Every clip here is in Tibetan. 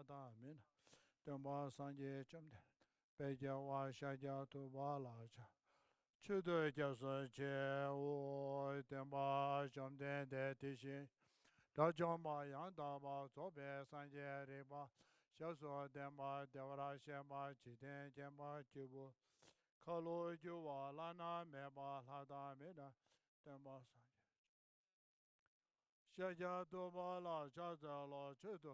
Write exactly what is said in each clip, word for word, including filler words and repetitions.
དག་མིན། སྟོན་པ་སངས་རྒྱས་བཅོམ་ལྡན་འདས་དཔལ་རྒྱལ་བ་ཤཱཀྱ་ཐུབ་པ་ལ་ཕྱག་མཆོད་དུ་སྐྱབས་སུ་མཆིའོ། སྟོན་པ་བཅོམ་ལྡན་འདས་དེ་བཞིན་དགྲ་བཅོམ་པ་ཡང་དག་པར་རྫོགས་པའི་སངས་རྒྱས་རིག་པ་སྐྱབས་སུ་བདེན་པ་བདེ་བར་གཤེགས་པ་འཇིག་རྟེན་མཁྱེན་པ་སྐྱེས་བུ་ཁ་ལོ་སྒྱུར་བ་བླ་ན་མེད་པ་ལྷ་དང་མི་དང་སྟོན་པ་སངས་རྒྱས་ཤཱཀྱ་ཐུབ་པ་ལ་ཕྱག་འཚལ་ལོ། མཆོད་དུ་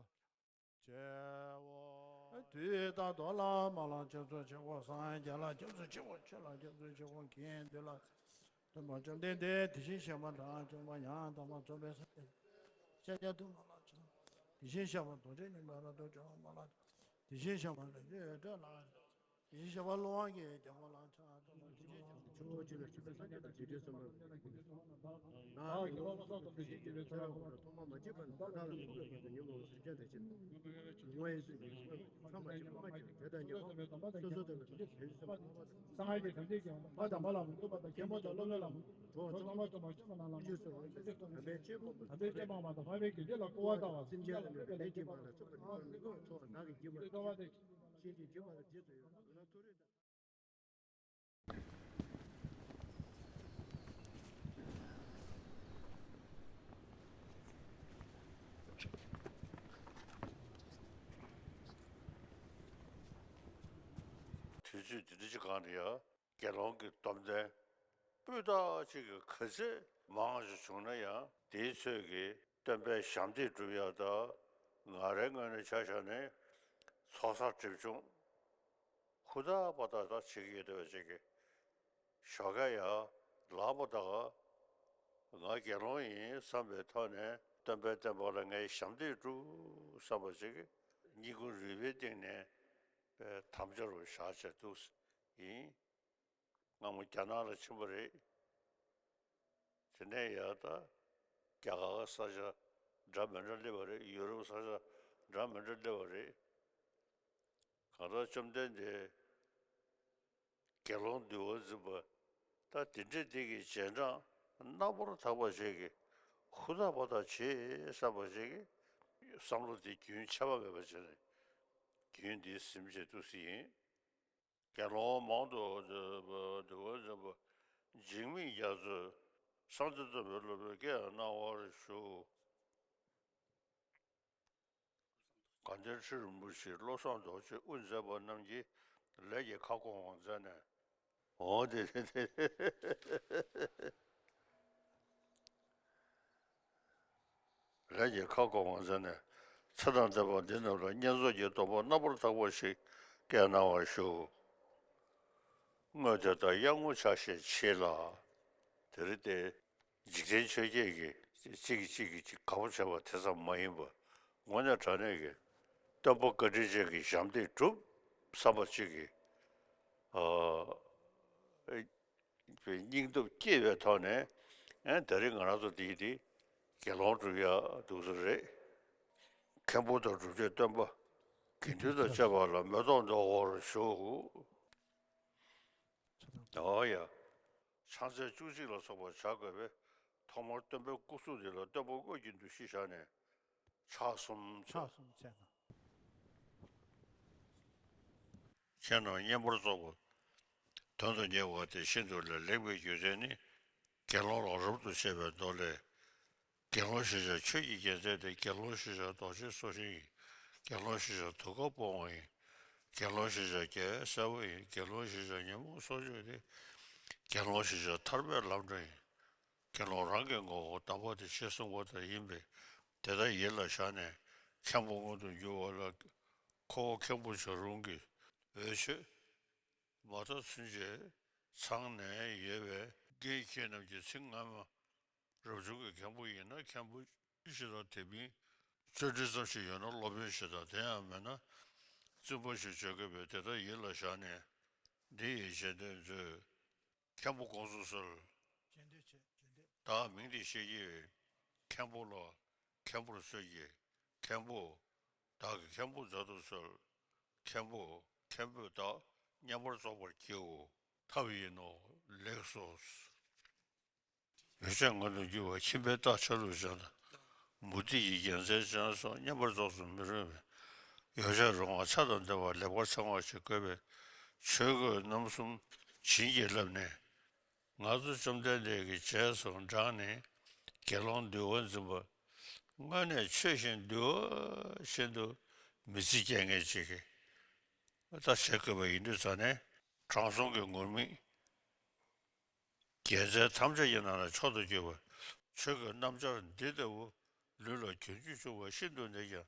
མཆིའོ། དུས་རྟག་ཏུ་བླ་མ་ལ་སྐྱབས་སུ་མཆིའོ། སངས་རྒྱས་ལ་སྐྱབས་སུ་མཆིའོ། ཆོས་ལ་སྐྱབས་སུ་མཆིའོ། མཁྱེན་དུ་ལ་སྟོན་པ་བཅོམ་ལྡན་འདས་དེ་བཞིན་གཤེགས་པ་དང་བཅོམ་པ་ཡང་དག་པར་རྫོགས་པའི་སངས་རྒྱས་ཤཱཀྱ་ཐུབ་པ་ལ་ཕྱག་དེ་བཞིན་གཤེགས་པ་རྡོ་རྗེ་སྙིང་པོ་ལ་ཐུགས་ཆོས་མ་ལ་དེ་བཞིན་གཤེགས་པ་ལ་ཆོས་སྤྲོས་ལ། དེ་བཞིན་གཤེགས་པ་ཀླུ་དབང་གི་རྒྱལ་པོ་ལ་ཕྱག་འཚལ་ལོ། ཆོས་ཀྱི་ཆོས་ཀྱི་ཆོས་ཀྱི་སངས་རྒྱས་དང་རྗེས་འབྲེལ་གསུམ་པ། ང་ཨ་ནི་ཐོག་མ་མ་སྐྱེས་པ་ནས་བདག་ལ་ཐུག་པའི་ཉོན་མོངས་པ་སེམས་ཅན་ཐམས་ཅད་ངོ་ཡི་ཚུལ་གྱིས་ཚངས་པར་སྤྱད་པ་མ་སྐྱེས་པ་དེ་དག་ཉིད་ཀྱང་སོ་སོ་དོན་དུ་ཐམས་ཅད་བྱང་ཆུབ་སེམས་དཔའ་ཐོབ་པ་དང་། སངས་རྒྱས་ཐམས་ཅད་ཀྱི་ཕ་དང་མ་ལ་མི་སྡུག་པ་དང་། མཁན་པོ་དང་སློབ་དཔོན་ལ་མི་སྡུག་པ་དང་། གྲོགས་ཚང་མ་ཐོབ་པར་སྤྱད་པ་རྣམས་ལ་མི་སྡུག་པ་དང་། དམ་པའི་ཆོས་སྤངས་པ་དང་། འཕགས་པའི་དགེ་འདུན་ལ་སྐུར་བ་བཏབ་པ། སེམས་ཅན་ལ་ནི་ལས་བགྱིས་པ་ལ་སོགས་པ་ནི་མི་དགེ་བ་ཚོགས་བདག་གིས་བགྱིས་པ་དང་བགྱིད་པ་ལ་བགྱིད་དོ། ཡང་ན་མཐོ་རིས་དང་། དུས་ཚོད་འདི་འདྲ་ཅིག་གང་རེད་ཡ། དགེ་སློང་གི་སྡོམ་ལྡན་སྤུས་དག་ཅིག་གི་ག་ཚད་མང་ཞིག་བྱུང་ན་ཡང་དེའི་ཚོད་ཀྱིས་སྟོན་པའི་ཞབས་འདེགས་སྒྲུབ་ཡ་དང་། ང་རའི་ངོས་ནས་ཆ་བཞག་ནས་ཚོགས་བསགས་སྒྲིབ་སྦྱོང་ཧུར་ཐག་པ་ཐག་ཐག་བྱེད་ཀྱི་ཡོད་པ་ཅིག་གི་ཞོགས་ཀས་ཡར་ལངས་པ་དང་། ང་དགེ་སློང་ཡིན་བསམ་པའི་ཐོག་ནས་སྟོན་པའི་བསྟན་པ་ལ་ངས་ཞབས་འདེགས་སྒྲུབ་བསམ་པ་ཅིག་གི་སྙིང་ཁུང་རུས་པའི་གཏིང་ནས་དམ་བཅའ་རུ་བཞག་བྱས་འདུག་ཡིན། སྔ་མོ་རྒྱ་ནག་ལ་ཕྱིན་པ་རེད། དེ་ནས་ཡར་ད་རྒྱ་གར་ས་ཆ་འདྲ་མི་འདྲ་སླེབས་པ་རེད། ཡུ་རོབ་ས་ཆ་འདྲ་མི་འདྲ་སླེབས་པ་རེད། གང་ལྟར་བཅོམ་ལྡན་འདས་དགེ་སློང་འདུལ་བ་འཛིན་པ་ད་དེ་འདྲས་འདི་གི་རྗེས་འབྲང་རྣམ་པར་དག་པ་ཞིག་གིས་ཧུར་ཐག་པ་ཐག་བྱེད་བསམ་པ་ཞིག་གིས་བསམ་བློ་དེ་རྒྱུན་ཆད་པ་མེད་པ་བྱས་ནས་རྒྱུན་འདི་ཟིན་བྱས་འདུག་སེ་ཡིན། དགེ་སློང་མང་དུ་འདུལ་བ་འཛིན་པ་འཇིགས་མེད་རྒྱ་མཚོས་གསང་བདེ་སྟོན་པའི་སློབ་དཔོན་བཀའ་གནང་བར་ཞུ། དགའ་ལྡན་ཁྲི་རིན་པོ་ཆེ་བློ་བཟང་རྡོ་རྗེ་དབུ་མཛད་པ་རྣམས་ཀྱིས་ལས་ཀྱི་ཁ་སྐོང་བ་མཛད་ནས། འོ་དེ་དེ་དེ། ལས་ཀྱི་ཁ་སྐོང་བ་མཛད་ནས། ཚེ་དང་ལྡན་པ་འདི་རྣམས་ལ་བསྙེན་རྫོགས་ཀྱི་སྡོམ་པ་རྣམ་པར་དག་པ་ཞིག་བསྐྱལ་གནང་བར་ཞུ། དངོས་དེ་ལྟར་གཡང་ངོ་ཆགས་ཤས་ཆེ་ལ། དེ་རེད་དེ། འཇིག་རྟེན་ཆོས་བརྒྱད་ཀྱི་གཅིག་གིས་གཅིག་གིས་གཅིག་དགའ་པོ་བྱེད་པ་དེ་ཙམ་མ་ཡིན་པར། དངོས་གནས་དྲང་གནས་ཀྱི་སྟོན་པ་བཀའ་དྲིན་ཅན་གྱི་ཞབས་འདེགས་སྒྲུབ་བསམ་པ་གཅིག་གིས། ཨ། སྙིང་སྟོབས་སྐྱེས་པའི་ཐོག་ནས། ཨེ། ད་རེས་ང་རང་ཚོ་འདིའི་འདི་དགེ་སློང་སྒྲུབ་ཡ་འདུག་ས་རེད། མཁན་པོ་དང་སྒྲུབ་མཆོད་སྟོན་པ་དགེ་འདུན་དང་བཅས་པ་ལ་མེ་ཏོག་འདོགས་པར་ཞུ། ཨོ་ཡ། ཕྱག་འཚལ་བཅུ་གཅིག་ལ་སོགས་པ་བྱ་དགོས་པས། ཐོག་མར་སྟོན་པའི་སྐུ་གཟུགས་འདི་ལ་སྟོན་པ་དངོས་ཀྱི་འདུ་ཤེས་བཞག་ནས། ཕྱག་གསུམ་འཚལ། ཕྱག་གསུམ་འཚལ་ན། ཁྱེད་རྣམས་བསྙེན་པར་རྫོགས་པ། དོན་དུ་གཉེར་བ་སྟེ་ཤིན་ཏུ་ལས་ལེགས་པའི་རྒྱུ་མཚན་ནི། དགེ་སློང་ལ་རབ་ཏུ་བྱེད་པའི་མདོ་ལས། དགེ་སློང་ཞེས་བྱ་ཆོས་ཀྱི་རྒྱལ་མཚན་ཏེ། དགེ་སློང་ཞེས་བྱ་རྡོ་རྗེ་སོགས་ཞིང་ཡིན། དགེ་སློང་ཞེས་བྱ་དུག་ཁ་སྤོང་བ་ཡིན། དགེ་སློང་ཞེས་བྱ་རྒྱལ་བའི་སྲས་པོ་ཡིན། དགེ་སློང་ཞེས་བྱ་ཉོན་མོངས་སྲོག་གཅོད་དེ། དགེ་སློང་ཞེས་བྱ་ཐར་པའི་ལམ་འགྲོ་ཡིན། དགེ་སློང་རང་གི་ངོ་བོ་དམ་པ་དེ་ཞེས་གསུངས་པ་ལྟར་ཡིན་པས། དེ་ལྟར་ཡིད་ལ་བཞག་ནས་མཁན་པོ་མངོན་དུ་འགྱུར་བ་ལ། ཁོ་བོ་མཁན་པོ་བྱ་རུང་གི་འོས་ཆོས་མ་ཐོབ་ཚུན་ཆད་ཚང་ནས་ཡོད་པས། དགེ་བཤེས་རྣམས་ཀྱི་ཚིག་སྔ་མ། རབ་བྱུང་གི་མཁན་པོ་ཡིན་ན་མཁན་པོ་ཞེས་དང་། དེ་མིན་བརྩོན་འགྲུས་ཙམ་ཞིག་ཡོད་ན་སློབ་དཔོན་ཞེས་དང་། དེ་ཡང་མེད་ན་བཙུན་པ་ཞེས་བརྗོད་དགོས་པས། དེ་ལྟར་ཡིད་ལ་བཞག་ནས། འདི་ཡི་རྗེས་ཟློས་མཛོད། མཁན་པོ་དགོངས་སུ་གསོལ། རྗེས་ཟློས་བྱེད། རྗེས་ཟློས། བདག་མིང་འདི་ཞེས་བགྱི་བས། མཁན་པོ་ལ་མཁན་པོར་གསོལ་གྱི། མཁན་པོ། བདག་གི་མཁན་པོ་མཛད་དུ་གསོལ། མཁན་པོ། མཁན་པོས་བདག་བསྙེན་པར་རྫོགས་པར་བགྱིའོ། ཐབས་ཡིན་ནོ། ལེགས་སོ། འོས་ཆོས་མངོན་དུ་འགྱུར་བ་ཁྱིམ་པའི་རྟགས་ཆ་ལུགས་བྱ་དང་། མུ་སྟེགས་ཀྱི་རྒྱལ་མཚན་ཅན་སོགས་བསྙེན་པར་རྫོགས་སུ་མི་རུང་བས། ཡོ་བྱད་རུང་བ་ཚེ་དང་ལྡན་པ་ལེགས་པར་ཚང་བ་ཞིག་དགོས་པས། ཆོས་གོས་རྣམ་གསུམ་བྱིན་གྱིས་བརླབས་ནས། ང་ཚོ་བཅོམ་ལྡན་འདས་ཀྱི་རྗེས་སུ་འབྲངས་ནས་དགེ་སློང་འདུལ་བ་འཛིན་པ། དངོས་གནས་ཆོས་བཞིན་འདུལ་བ་བཞིན་དུ་མི་ཚེ་སྐྱེལ་མཁན་ཅིག་གིས་ད་བྱེད་དགོས་པ་ཡིན་དུས་ཙང་ནས། དྲང་སྲོང་གི་ངུར་སྨྲིག་རྒྱལ་མཚན་ཐམས་ཅད་ཀྱི་ནང་ནས་མཆོག་ཏུ་གྱུར་པ། ཆོས་ཀྱི་རྣམ་སྦྱར་འདི་ལྟ་བུ་ལུས་ལ་གྱོན་རྒྱུ་བྱུང་བ་ཤིན་ཏུ་ནས་ཀྱང་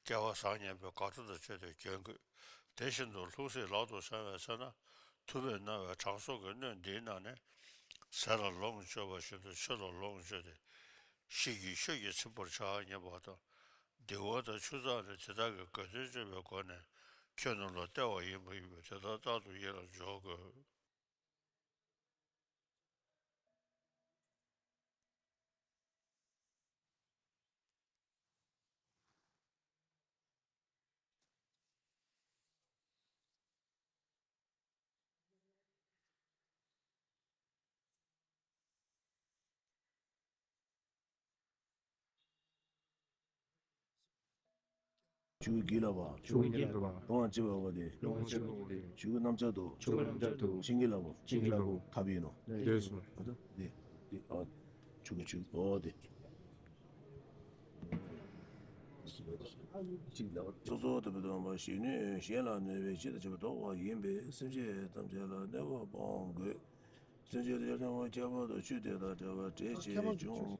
སྐལ་བ་བཟང་ཉམས་པའི་དགའ་སྤྲོ་དང་བཅས་ཏེ་གྱོན་དགོས། དེ་བཞིན་དུ་ལྷུང་བཟེད་ལག་ཏུ་འཆང་བའི་ཚེ་ན། ཐུབ་པས་གནང་བའི་དྲང་སྲོང་གི་སྣོད་འདིའི་ནང་ནས་ཟས་ལ་ལོངས་སྤྱོད་པ་བཞིན་དུ་ཆོས་ལ་ལོངས་སྤྱོད་དེ། གཤིས་ཀྱི་ཆོས་ཀྱིས་ཚིམ་པར་བྱ་སྙམ་པ་དང་། བདེ་བ་དང་ཆུ་གཙང་ལས་དེ་དག་གི་དགའ་སྟོན་སྤྱོད་པའི་སྒོ་ནས་ཁྱོད་རྣམས་ལ་སྟེར་བ་ཡིན་པ་ཡིན་པས། དེ་དག་རྟག་ཏུ་ཡིད་ལ་འཇོག་དགོས། ཆོས་ཀྱི་བགེགས་བརླག་པ། ཆོས་ཀྱི་བགེགས་བརླག་པ། ལོངས་སྤྱོད་པ་སྟེ། ལོངས་སྤྱོད་པ་སྟེ། ཆོས་ཀྱི་རྣམ་སྦྱར་དུ། ཆོས་ཀྱི་རྣམ་སྦྱར་དུ། བྱིན་གྱིས་བརླབ་པོ། བྱིན་གྱིས་བརླབ་པོ། ཐབས་ཡིན་ནོ། འདོད་གསུམ། འོ་ད་འདི་འདི་ཨ་ཆོས་ཀྱི་ཆོས་འོ་དེ། ཅིག་ལ་སོ་སོ་ཐུབ་པའི་སྟོན་པ་གཞན་གནོད་གཞན་ལ་གནོད་པའི་ཕྱིར་དུ་བྱས་པ་ལྡོག་པ་ཡིན་པས་སེམས་ཅན་ཐམས་ཅད་ལ་གནོད་པ་སྤོང་དགོས། སེམས་ཅན་དེ་ཡང་ཁྱད་པར་དུ་ཆོས་དེ་དང་བྲལ་བ་བྲལ་ཕྱིར་འབྱུང་།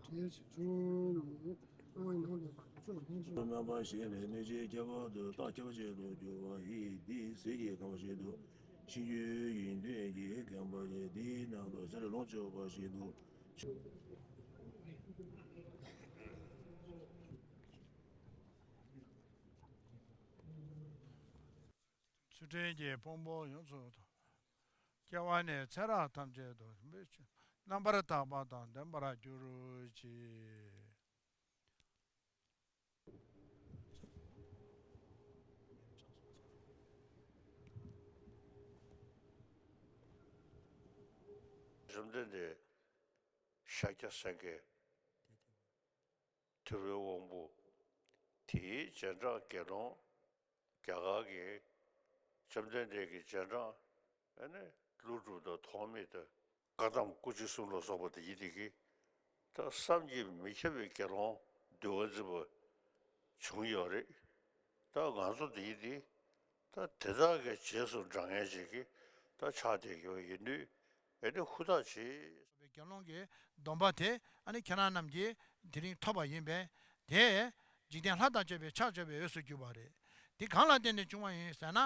རྣམ་པ་གཞན་ལས་གནོད་བྱེད་ཁྱད་པར་དུ་རྟགས་ཁྱབ་བྱེད་དུ་འགྱུར་བ་ཡིས། འདི་ཟིལ་གྱིས་གང་བ་བཞིན་དུ་ཤེས་རྒྱུ་ཡོན་ཏན་གྱིས་ཁེངས་པ་ཡིས། འདིའི་ནང་དུ་ཟེར་ལོངས་སྤྱོད་པ་བཞིན་དུ། ཚུལ་ཁྲིམས་ཀྱི་ཕུང་པོ་ཡོངས་སུ་དག། སྐྱེ་བ་ནས་ཚེ་རབས་ཐམས་ཅད་དུ། རྣམ་པར་དག་པ་དང་ལྡན་པར་གྱུར་ཅིག། བཅོམ་ལྡན་འདས་ཤཱཀྱ་སེང་གེ། ཐུབ་པའི་དབང་པོ། དེའི་རྗེས་འབྲང་དགེ་སློང་རྒྱ་གར་གྱི་བཅོམ་ལྡན་འདས་ཀྱི་རྗེས་འབྲང་ཨ་ནི་ཀླུ་སྒྲུབ་དང་ཐོགས་མེད་དང་། བཀའ་གདམས་སྐུ་མཆེད་གསུམ་ལ་སོགས་པ་དེ་ཡི་དེ་གི་ད་བསམ་གྱིས་མི་ཁྱབ་པའི་དགེ་སློང་འདུལ་བ་འཛིན་པ་བྱུང་ཡོད་རེད། ད་ང་ཚོ་དེ་ཡི་དེ་ད་དེ་དག་གི་རྗེས་སུ་འབྲང་མཁན་ཞིག་གི་ད་ཆགས་བསྡད་ཡོད་ཡིན་དུས། ཨེ་ནི་ཧུར་ཐག་བྱེད། དགེ་སློང་གི་སྡོམ་པ་དེ་ཨ་ནི་ཁྱེད་རང་རྣམས་ཀྱིས་དེ་རིང་ཐོབ་པ་ཡིན་པས། དེ་འཇིག་རྟེན་ལྷ་དང་བཅས་པའི་ཕྱག་བྱ་བའི་འོས་སུ་གྱུར་པ་རེད། དེ་གང་ལ་བརྟེན་ནས་བྱུང་བ་ཡིན་ཟེར་ན།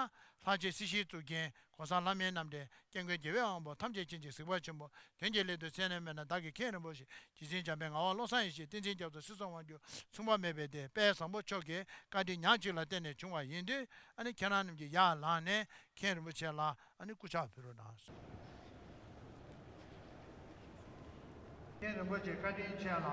ལྷ་རྗེ་སྲིད་ཞིའི་གཙུག་རྒྱན་གོང་ས་ལྷ་མིའི་རྣམ་འདྲེན་སྐྱབས་མགོན་རྒྱལ་བའི་དབང་པོ་ཐམས་ཅད་མཁྱེན་ཅིང་གཟིགས་པ་ཆེན་པོ་དོན་གྱི་སླད་དུ་མཚན་ནས་སྨོས་ན་བདག་གི་མཁན་རིན་པོ་ཆེ་རྗེ་བཙུན་འཇམ་དཔལ་ངག་དབང་བློ་བཟང་ཡེ་ཤེས་བསྟན་འཛིན་རྒྱ་མཚོ་སྲིད་གསུམ་དབང་སྒྱུར་མཚུངས་པ་མེད་པའི་སྡེ་དཔལ་བཟང་པོ་མཆོག་གི་བཀའ་དྲིན་ཉག་གཅིག་ལ་བརྟེན་ནས་བྱུང་བ་ཡིན་དུས། ཨ་ནི་ཁྱེད་རང་རྣམས་ཀྱིས་ཡར་ལངས་ནས་མཁན་རིན་པོ་ཆེ་ལ་ཨ་ནི་སྐུ་ཕྱག་ཕུལ་རོགས་གནང་། མཁན་རིན་པོ་ཆེ་བཀའ་དྲིན་ཆེ་ལ།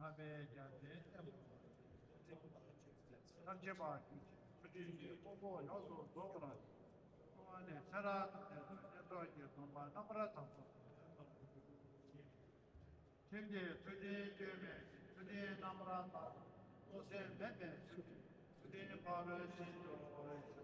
ལྷག་པའི་རྒྱ་མཚན་བསྟན་པ། ཐམས་ཅད་པ་ཐུགས་རྗེ་ཀུན་གྱི་དཔུང་པོ་ཡོངས་སུ་རྫོགས་པར། སྐྱེ་བ་ནས་ཚེ་རབས་ཐམས་ཅད་དུ་བསྙེན་རྫོགས་ཀྱི་སྡོམ་པ་རྣམ་པར་དག་པ། ཁྱིམ་གྱི་ཚུལ་ཁྲིམས་སྐྱོན་མེད་ཅིང་ཚུལ་ཁྲིམས་རྣམ་པར་དག། རློམ་སེམས་མེད་པའི་ཚུལ་ཁྲིམས་ཚུལ་ཁྲིམས་ཕ་རོལ་ཕྱིན་དུ་གྱུར་པ།